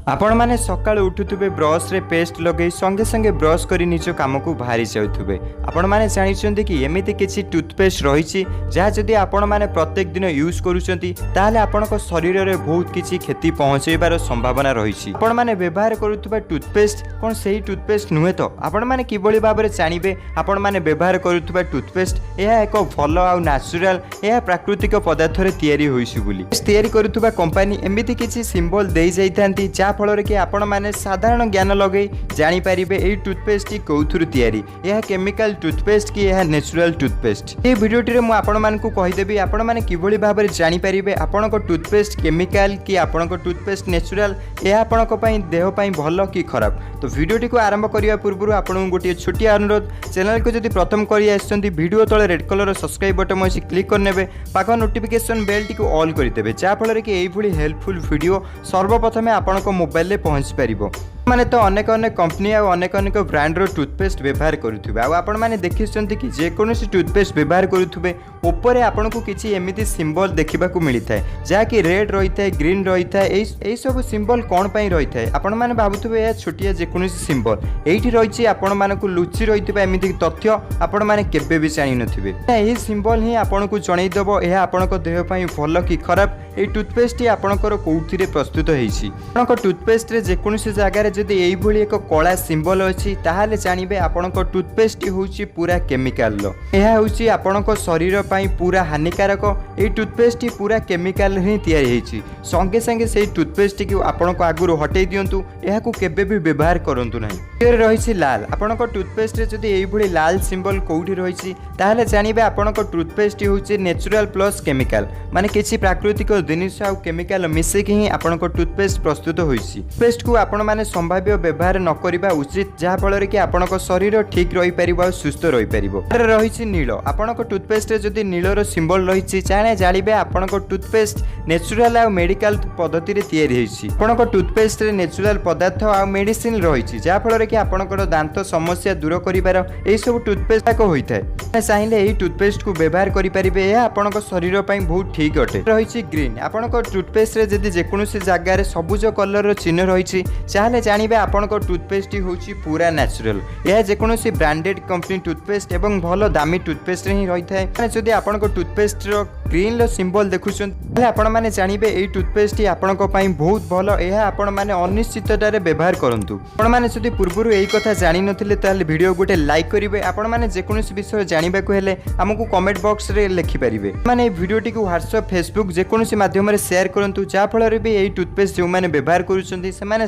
ଆପଣମାନେ ସକାଳୁ ଉଠୁଥିବେ, ବ୍ରସ୍ରେ ପେଷ୍ଟ ଲଗେଇ ସଙ୍ଗେ ସଙ୍ଗେ ବ୍ରସ୍ କରି ନିଜ କାମକୁ ବାହାରି ଯାଉଥିବେ। ଆପଣମାନେ ଜାଣିଛନ୍ତି କି ଏମିତି କିଛି ଟୁଥପେଷ୍ଟ ରହିଛି, ଯାହା ଯଦି ଆପଣମାନେ ପ୍ରତ୍ୟେକ ଦିନ ୟୁଜ୍ କରୁଛନ୍ତି, ତାହେଲେ ଆପଣଙ୍କ ଶରୀରରେ ବହୁତ କିଛି କ୍ଷତି ପହଞ୍ଚାଇବାର ସମ୍ଭାବନା ରହିଛି? ଆପଣମାନେ ବ୍ୟବହାର କରୁଥିବା ଟୁଥପେଷ୍ଟ କ'ଣ ସେଇ ଟୁଥପେଷ୍ଟ ନୁହେଁ ତ? ଆପଣମାନେ କିଭଳି ଭାବରେ ଜାଣିବେ ଆପଣମାନେ ବ୍ୟବହାର କରୁଥିବା ଟୁଥପେଷ୍ଟ ଏହା ଏକ ଭଲ ଆଉ ନ୍ୟାଚୁରାଲ, ଏହା ପ୍ରାକୃତିକ ପଦାର୍ଥରେ ତିଆରି ହୋଇଛି ବୋଲି? ତିଆରି କରୁଥିବା କମ୍ପାନୀ ଏମିତି କିଛି ସିମ୍ବଲ ଦେଇ ଯାଇଥାନ୍ତି, ଯାହାଫଳରେ କି ଆପଣମାନେ ସାଧାରଣ ଜ୍ଞାନ ଲଗେଇ ଜାଣିପାରିବେ ଏଇ ଟୁଥପେଷ୍ଟଟି କେଉଁଥିରୁ ତିଆରି, ଏହା କେମିକାଲ ଟୁଥପେଷ୍ଟ କି ଏହା ନ୍ୟାଚୁରାଲ ଟୁଥପେଷ୍ଟ। ଏହି ଭିଡ଼ିଓଟିରେ ମୁଁ ଆପଣମାନଙ୍କୁ କହିଦେବି, ଆପଣମାନେ କିଭଳି ଭାବରେ ଜାଣିପାରିବେ ଆପଣଙ୍କ ଟୁଥପେଷ୍ଟ କେମିକାଲ କି ଆପଣଙ୍କ ଟୁଥପେଷ୍ଟ ନ୍ୟାଚୁରାଲ, ଏହା ଆପଣଙ୍କ ପାଇଁ, ଦେହ ପାଇଁ ଭଲ କି ଖରାପ। ତ ଭିଡ଼ିଓଟିକୁ ଆରମ୍ଭ କରିବା ପୂର୍ବରୁ ଆପଣଙ୍କୁ ଗୋଟିଏ ଛୋଟିଆ ଅନୁରୋଧ। ଚ୍ୟାନେଲକୁ ଯଦି ପ୍ରଥମ କରି ଆସିଛନ୍ତି, ଭିଡ଼ିଓ ତଳେ ରେଡ୍ କଲର ସବସ୍କ୍ରାଇବ୍ ବଟନ୍ ଅଛି, କ୍ଲିକ୍ କରିନେବେ। ପାଖ ନୋଟିଫିକେସନ୍ ବେଲ୍ଟିକୁ ଅଲ୍ କରିଦେବେ, ଯାହାଫଳରେ କି ଏଇଭଳି ହେଲ୍ପଫୁଲ୍ ଭିଡ଼ିଓ ସର୍ବପ୍ରଥମେ ଆପଣଙ୍କ ମୋବାଇଲରେ ପହଞ୍ଚି ପାରିବ। ମାନେ ତ ଅନେକ ଅନେକ କମ୍ପାନୀ ଆଉ ଅନେକ ଅନେକ ବ୍ରାଣ୍ଡର ଟୁଥପେଷ୍ଟ ବ୍ୟବହାର କରୁଥିବେ। ଆଉ ଆପଣମାନେ ଦେଖିଛନ୍ତି କି ଯେକୌଣସି ଟୁଥପେଷ୍ଟ ବ୍ୟବହାର କରୁଥିବେ, ଉପରେ ଆପଣଙ୍କୁ କିଛି ଏମିତି ସିମ୍ବଲ ଦେଖିବାକୁ ମିଳିଥାଏ, ଯାହାକି ରେଡ୍ ରହିଥାଏ, ଗ୍ରୀନ୍ ରହିଥାଏ। ଏଇସବୁ ସିମ୍ବଲ କ'ଣ ପାଇଁ ରହିଥାଏ? ଆପଣମାନେ ଭାବୁଥିବେ ଏହା ଛୋଟିଆ ଯେକୌଣସି ସିମ୍ବଲ। ଏଇଠି ରହିଛି ଆପଣମାନଙ୍କୁ ଲୁଚି ରହିଥିବା ଏମିତି ତଥ୍ୟ, ଆପଣମାନେ କେବେ ବି ଜାଣିନଥିବେ। ଏହି ସିମ୍ବଲ ହିଁ ଆପଣଙ୍କୁ ଜଣେଇଦେବ ଏହା ଆପଣଙ୍କ ଦେହ ପାଇଁ ଭଲ କି ଖରାପ, ଏଇ ଟୁଥପେଷ୍ଟଟି ଆପଣଙ୍କର କେଉଁଥିରେ ପ୍ରସ୍ତୁତ ହେଇଛି। ଆପଣଙ୍କ ଟୁଥପେଷ୍ଟରେ ଯେକୌଣସି ଜାଗାରେ ଯଦି ଏଇଭଳି ଏକ କଳା ସିମ୍ବଲ ଅଛି, ତାହେଲେ ଜାଣିବେ ଆପଣଙ୍କ ଟୁଥପେଷ୍ଟଟି ହେଉଛି ପୁରା କେମିକାଲର। ଏହା ହେଉଛି ଆପଣଙ୍କ ଶରୀର ପାଇଁ ପୁରା ହାନିକାରକ। ଏଇ ଟୁଥପେଷ୍ଟଟି ପୁରା କେମିକାଲ ହିଁ ତିଆରି ହେଇଛି। ସଙ୍ଗେ ସଙ୍ଗେ ସେଇ ଟୁଥପେଷ୍ଟଟିକୁ ଆପଣଙ୍କ ଆଗରୁ ହଟେଇ ଦିଅନ୍ତୁ। ଏହାକୁ କେବେ ବି ବ୍ୟବହାର କରନ୍ତୁ ନାହିଁ। ଦ୍ୱିତୀୟରେ ରହିଛି ଲାଲ। ଆପଣଙ୍କ ଟୁଥପେଷ୍ଟରେ ଯଦି ଏଇଭଳି ଲାଲ ସିମ୍ବଲ କେଉଁଠି ରହିଛି, ତାହେଲେ ଜାଣିବେ ଆପଣଙ୍କ ଟୁଥପେଷ୍ଟଟି ହେଉଛି ନ୍ୟାଚୁରାଲ ପ୍ଲସ୍ କେମିକାଲ। ମାନେ କିଛି ପ୍ରାକୃତିକ ଜିନିଷ ଆଉ କେମିକାଲ ମିଶିକି ହିଁ ଆପଣଙ୍କ ଟୁଥପେଷ୍ଟ ପ୍ରସ୍ତୁତ ହୋଇଛି। ଟୁଥପେଷ୍ଟକୁ ଆପଣମାନେ ସମ୍ଭାବ୍ୟ ବ୍ୟବହାର ନ କରିବା ଉଚିତ, ଯାହାଫଳରେ କି ଆପଣଙ୍କ ଶରୀର ଠିକ୍ ରହିପାରିବ ଆଉ ସୁସ୍ଥ ରହିପାରିବ। ତାପରେ ରହିଛି ନୀଳ। ଆପଣଙ୍କ ଟୁଥପେଷ୍ଟରେ ଯଦି ନୀଳର ସିମ୍ବଲ ରହିଛି, ତାହେଲେ ଜାଣିବେ ଆପଣଙ୍କ ଟୁଥପେଷ୍ଟ ନ୍ୟାଚୁରାଲ ଆଉ ମେଡ଼ିକାଲ ପଦ୍ଧତିରେ ତିଆରି ହେଇଛି। ଆପଣଙ୍କ ଟୁଥପେଷ୍ଟରେ ନ୍ୟାଚୁରାଲ ପଦାର୍ଥ ଆଉ ମେଡ଼ିସିନ ରହିଛି, ଯାହାଫଳରେ କି ଆପଣଙ୍କର ଦାନ୍ତ ସମସ୍ୟା ଦୂର କରିବାର ଏହିସବୁ ଟୁଥପେଷ୍ଟ ଯାକ ହୋଇଥାଏ। ଆପଣ ଚାହିଁଲେ ଏହି ଟୁଥପେଷ୍ଟକୁ ବ୍ୟବହାର କରିପାରିବେ। ଏହା ଆପଣଙ୍କ ଶରୀର ପାଇଁ ବହୁତ ଠିକ୍ ଅଟେ। ରହିଛି ଗ୍ରୀନ୍। ଆପଣଙ୍କ ଟୁଥପେଷ୍ଟରେ ଯଦି ଯେକୌଣସି ଜାଗାରେ ସବୁଜ କଲରର ଚିହ୍ନ ରହିଛି, ତାହେଲେ ଜାଣିବେ ଆପଣଙ୍କ ଟୁଥପେଷ୍ଟଟି ହେଉଛି ପୁରା ନ୍ୟାଚୁରାଲ। ଏହା ଯେକୌଣସି ବ୍ରାଣ୍ଡେଡ୍ କମ୍ପାନୀ ଟୁଥପେଷ୍ଟ ଏବଂ ଭଲ ଦାମୀ ଟୁଥପେଷ୍ଟରେ ହିଁ ରହିଥାଏ। ମାନେ ଯଦି ଆପଣଙ୍କ ଟୁଥପେଷ୍ଟର ଗ୍ରୀନ୍ର ସିମ୍ବଲ ଦେଖୁଛନ୍ତି, ତାହେଲେ ଆପଣମାନେ ଜାଣିବେ ଏଇ ଟୁଥପେଷ୍ଟଟି ଆପଣଙ୍କ ପାଇଁ ବହୁତ ଭଲ। ଏହା ଆପଣମାନେ ଅନିଶ୍ଚିତତାରେ ବ୍ୟବହାର କରନ୍ତୁ। ଆପଣମାନେ ଯଦି ପୂର୍ବରୁ ଏଇ କଥା ଜାଣିନଥିଲେ, ତାହେଲେ ଭିଡ଼ିଓ ଗୋଟେ ଲାଇକ୍ କରିବେ। ଆପଣମାନେ ଯେକୌଣସି ବିଷୟ ଜାଣିବାକୁ ହେଲେ ଆମକୁ କମେଣ୍ଟ ବକ୍ସରେ ଲେଖିପାରିବେ। ମାନେ ଏଇ ଭିଡ଼ିଓଟିକୁ ହ୍ୱାଟ୍ସଆପ୍, ଫେସବୁକ୍ ଯେକୌଣସି ମାଧ୍ୟମରେ ସେୟାର କରନ୍ତୁ, ଯାହାଫଳରେ ବି ଏଇ ଟୁଥପେଷ୍ଟ ଯେଉଁମାନେ ବ୍ୟବହାର କରୁଛନ୍ତି, ସେମାନେ